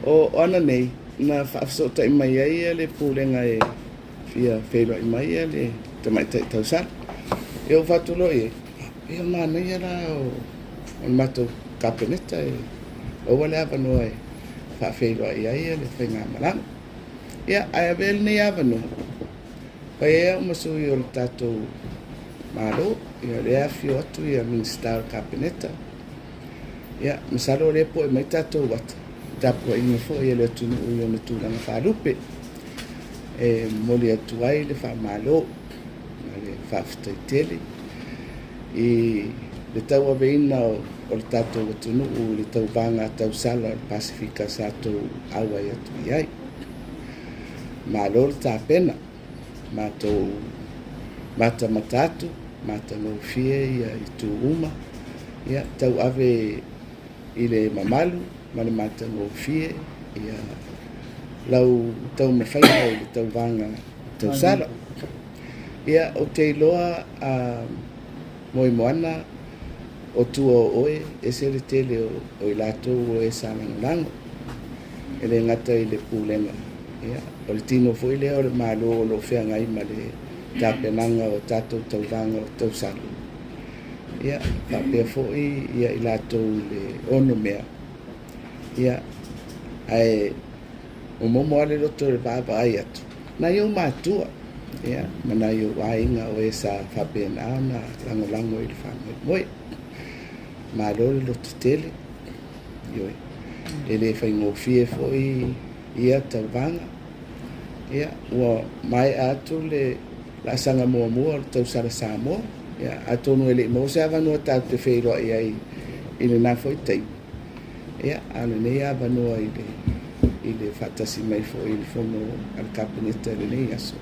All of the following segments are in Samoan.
O ananei na faafesootai mai ai le Pulega e fia feiloai mai le Tamaitai Tausala. Ia ua faatulou i ai, ia manaia la o le matou Kapeneta e maua le avanoa e faafeiloai ai le faigamalaga. Ia, ae avea lenei avanoa, fai ai au ma sui o le tatou Malo, ia o lea e afifio atu Minisita o le Kapeneta. Ia, masalo o lea e poe mai tatou ata, tapuaiga foi a le atunuu i ona tulaga faalupe. E momoli atu ai le faamalo ma le faafetai tele i le tauaveina o le tatou atunuu i le tauvaga tausala o le Pasefika sa tou auai atu i ai. Malo le tapena, matou matamata atu, matagofie itu uma, ia tauave i le mamalu ma le matagofie lau taumafaiga i le tauvaga tausala. Ia, ou te iloa Moemoana o tua o oe, ese le tele o i latou o e sa lagolago, e le gata i le pulega, ia, o le tino foi lea o le Malo o lo o feagai ma le tapenaga o tatou tauvaga o tausala, ia, faapea foi ia i latou i le onomea, ia, ae momomo lava le loto i le vaavaai atu, nai ou matua, ia, ma nai ou aiga o e sa faapena ona lagolago i le faamoemoe. Malo le lototele, ioe, e le faigofie foi ia tauvaga. Ia, ua maea atu le laasaga muamua o le tausala Samoa, ia, atonu e le i maua se avanoa tatou te feiloai ai i lena foi taimi, ia, a o lenei avanoa i le faatasi mai foi i le fono a le Kapeneta i lenei aso.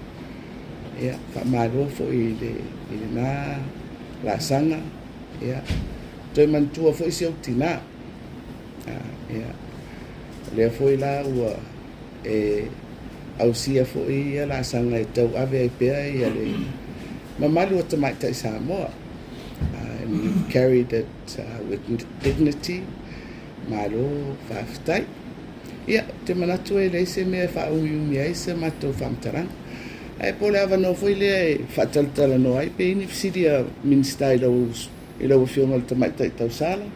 Ia, faamalo foi i lena laasaga, ia, toe manatua foi si ou tinā. Ia, o lea foi la ua e ausia foi ia laasaga e tauave ai pea ia le mamalu o tamaitai Samoa. And you carried it with dignity. Malo faafetai. Ia, ou te manatu e leai se mea e faaumiumi ai se matou faamatalaga. Ae po o le avanoa foi lea e faatalatalanoa ai pe i ai ni fesili a Minisita i lau i lau Afioga i le Tamaitai Tausala.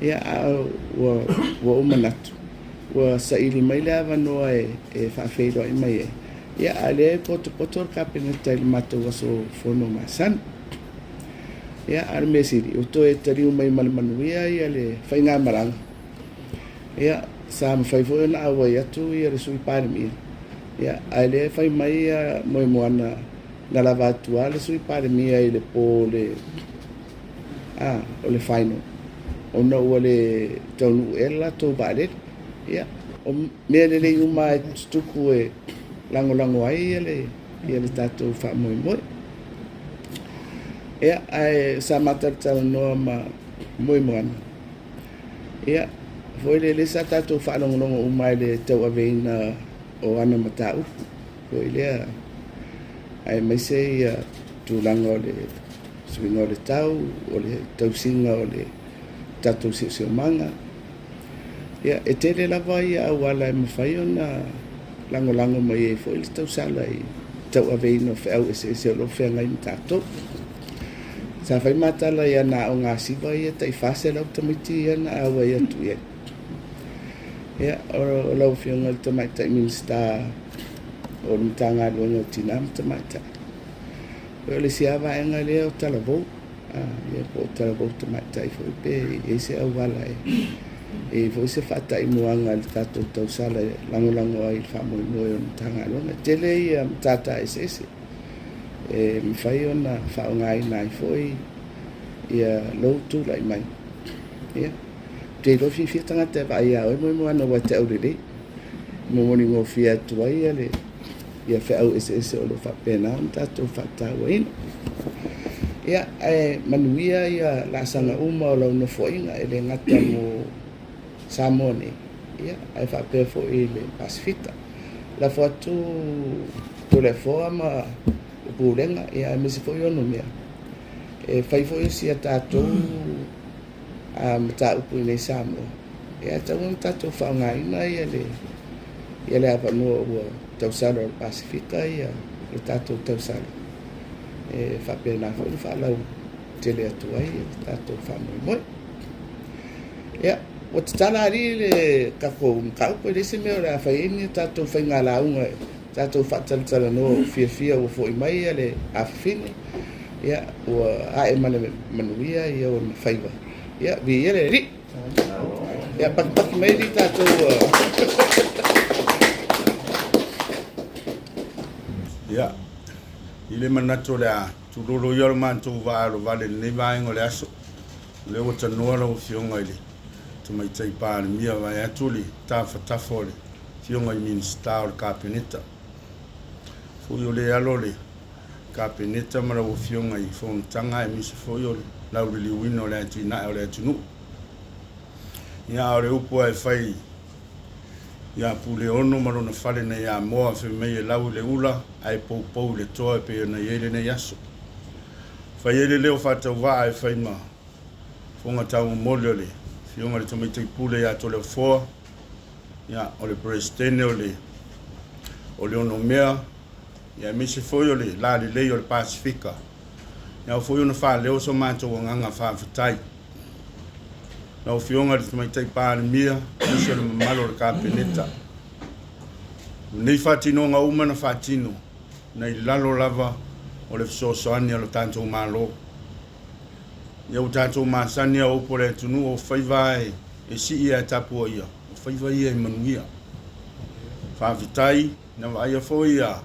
Ia, a ua ou manatu, ua saili mai le avanoa e faafeiloai mai ai. Ia, a o lea e potopoto le Kapeneta i le matou aso fono masani. Ia, a o le mea sili, ua toe taliu mai ma le manuia le faigamalaga. Ia, sa mafai foi ona auai atu le Sui Palemia, ia, a o lea e fai mai Moemoana na lava atu lava le Sui Palemia i le po o le final ona ua le taunuu ea le latou vaalele. Ia, o mea lelei uma lava e tutupu e lagolago ai le tatou faamoemoe. Ia, ae sa matalatalanoa ma Moemoana, ia, foi lele sa tatou faalogologo uma i le tauaveina o ana mataupu foi lea, aemaise ia tulaga o le suiga o le tau, o le tausiga o le tatou siosiomaga. Ia, e tele lava ia auala e mafai ona lagolago mai ai foi le tausala i tauaveina o feau eseese o lo o feagai ma tatou. Sa fai matala i ana aoga siva ia tai 400 tamaiti ia na auai atu i ai. Ia, o lau Afioga i le Tamaitai Minisita o le Matagaluega o Tina ma Tamaitai. O le isi lava vaega lea o talavou, ia po o talavou tamaitai foi pe i ai se auala e i ai foi se faataimuaga a le tatou tausala e lagolago ai i le faamoemoe o le Matagaluega. E tele ia matata eseese e mafai ona faaaogaina ai foi ia lou tulai mai. Ia, ou te iloa fiafia tagata e vaai ia oe Moemoana aua e te aulelei. Momoli gofie atu ai le ia feau eseese o lo o faapena ona tatou faatauaina. Ia, ae manuia ia laasaga uma o lau nofoaiga e le gata mo Samoa nei, ia, ae faapea foi i le Pasefika. Lafo atu Toleafoa ma le Pulega, ia, aemaise foi Onomea, e fai foi si a tatou mataupu i inei i Samoa. Ia, e tatau ona tatou faaaogaina ia le ia le avanoa ua tausala o le Pasefika ia le tatou tausala e faapena foi ona faalau tele atu ai le tatou faamoemoe. Ia, ua tatala alii le tatou mataupu, e leai se mea o le a fai ai ni tatou faiga lauga, tatou faatalatalanoa ua fiafia ua foi mai ia le afafine, ia ua ae ma le manuia ia ona faiva. Ia, viia le Alii. Ia, patipati mai alii tatou. Ia, i le manatu o le a tulolo ia o le matou vaa alovale i lenei vaega o le aso. O lea ua tanoa lau Afioga i le Tamaitai Palemia vaeatu le tafatafa o le Afioga i Minisita o le Kapeneta. Foi o le alo o le Kapeneta ma lau Afioga i fonotaga aemaise foi o le lauliliuina o le atinae o le atunuu. Ia, a o le upu lava e fai ia Puleono ma lona fale nai Amoa, fai mai e lau i le ula ae poupou i le toa e pei ona i ai lenei aso. Fai ai le leo faatauvaa e fai ma fofoga taumomoli o le Afioga i le Tamaitai Pule ia Toleafoa, ia, o le Peresetene o le Onomea, ia, aemaise foi o le lalelei o le Pasefika. Ia, ao foi ona faaleo so matou agaga faafetai. Lau Afioga i le Tamaitai Palemia, aemaise o le mamalu o le Kapeneta. O nei faatinoga uma na faatino, nai lalo lava o le fesoasoani a lo tatou Malo. Ia ua tatou masani a upu o le atunuu o faiva e sii ae tapuaia, o faiva ia e manuia. Faafetai, na vaaia foi ia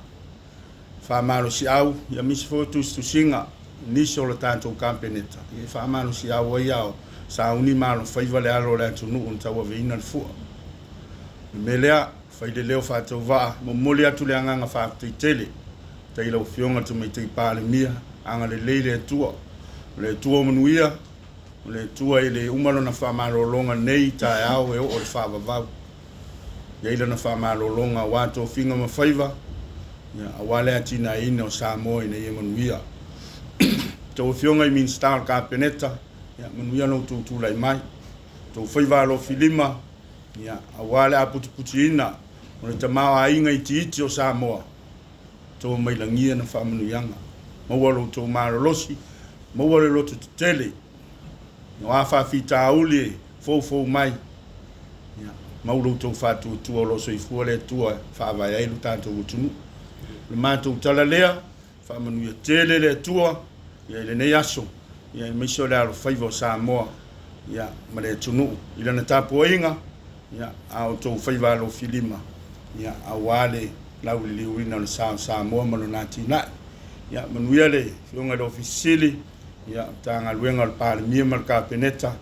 faamalosiau, ia aemaise foi o tusitusiga nisi o le tatou Kapeneta, ia e faamalosiau ai a o sauni ma alofaiva le alo o le atunuu na tauaveina le fua. O le mea lea, fai le leo faatauvaa, momoli atu le agaga faafetai tele. Faafetai i lau Afioga i le Tamaitai Palemia, agalelei le Atua. O le Atua o manuia, o le Atua e le uma lona faamalologa nei taeao e oo i le faavavau. E i ai lana faamalologa aua tofiga ma faiva, ia, aua le atinaeina o Samoa ina ia manuia. Tou Afioga i Minisita o le Kapeneta, ia, manuia lo outou tulai mai. Tou faiva alofilima, ia, aua le aputiputiina o le tamaoaiga itiiti o Samoa, outou mai lagia na faamanuiaga. Maua lo outou malolosi, maua le loto tetele, o a faafitauli e foufou mai, ia, mau lo outou faatuatua o lo o soifua le Atua e faavae ai lo tatou atunuu. O le matou tala lea, faamanuia tele le Atua ia i lenei aso, ia aemaise o le alofaiva o Samoa, ia, ma le atunuu i lana tapuaiga, ia, a outou faiva alofilima, ia, aua le lauliliuina o le sa o Samoa ma lona atinae. Ia, manuia le Afioga i le Ofisa Sili, ia, Matagaluega o le Palemia ma le Kapeneta,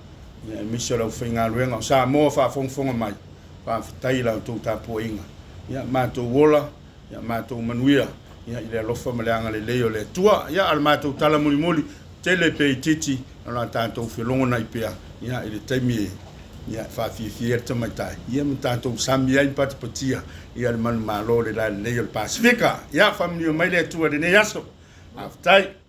ia, aemaise o le aufaigaluega o Samoa faafogafoga mai, faafetai i la outou tapuaiga. Ia, matou ola, ia matou manuia, ia, i le alofa ma le agalelei o le Atua. Ia, a o le matou tala mulimuli, tele pe itiiti, o la tatou felogonai pea, ia, i le taimi e ia, faafiafia ai le tamaitai, ia, ma tatou sami ai ma patipatia, ia, le manumalo o le lalelei o le Pasefika. Ia, faamanuia mai le Atua i lenei aso. Faafetai.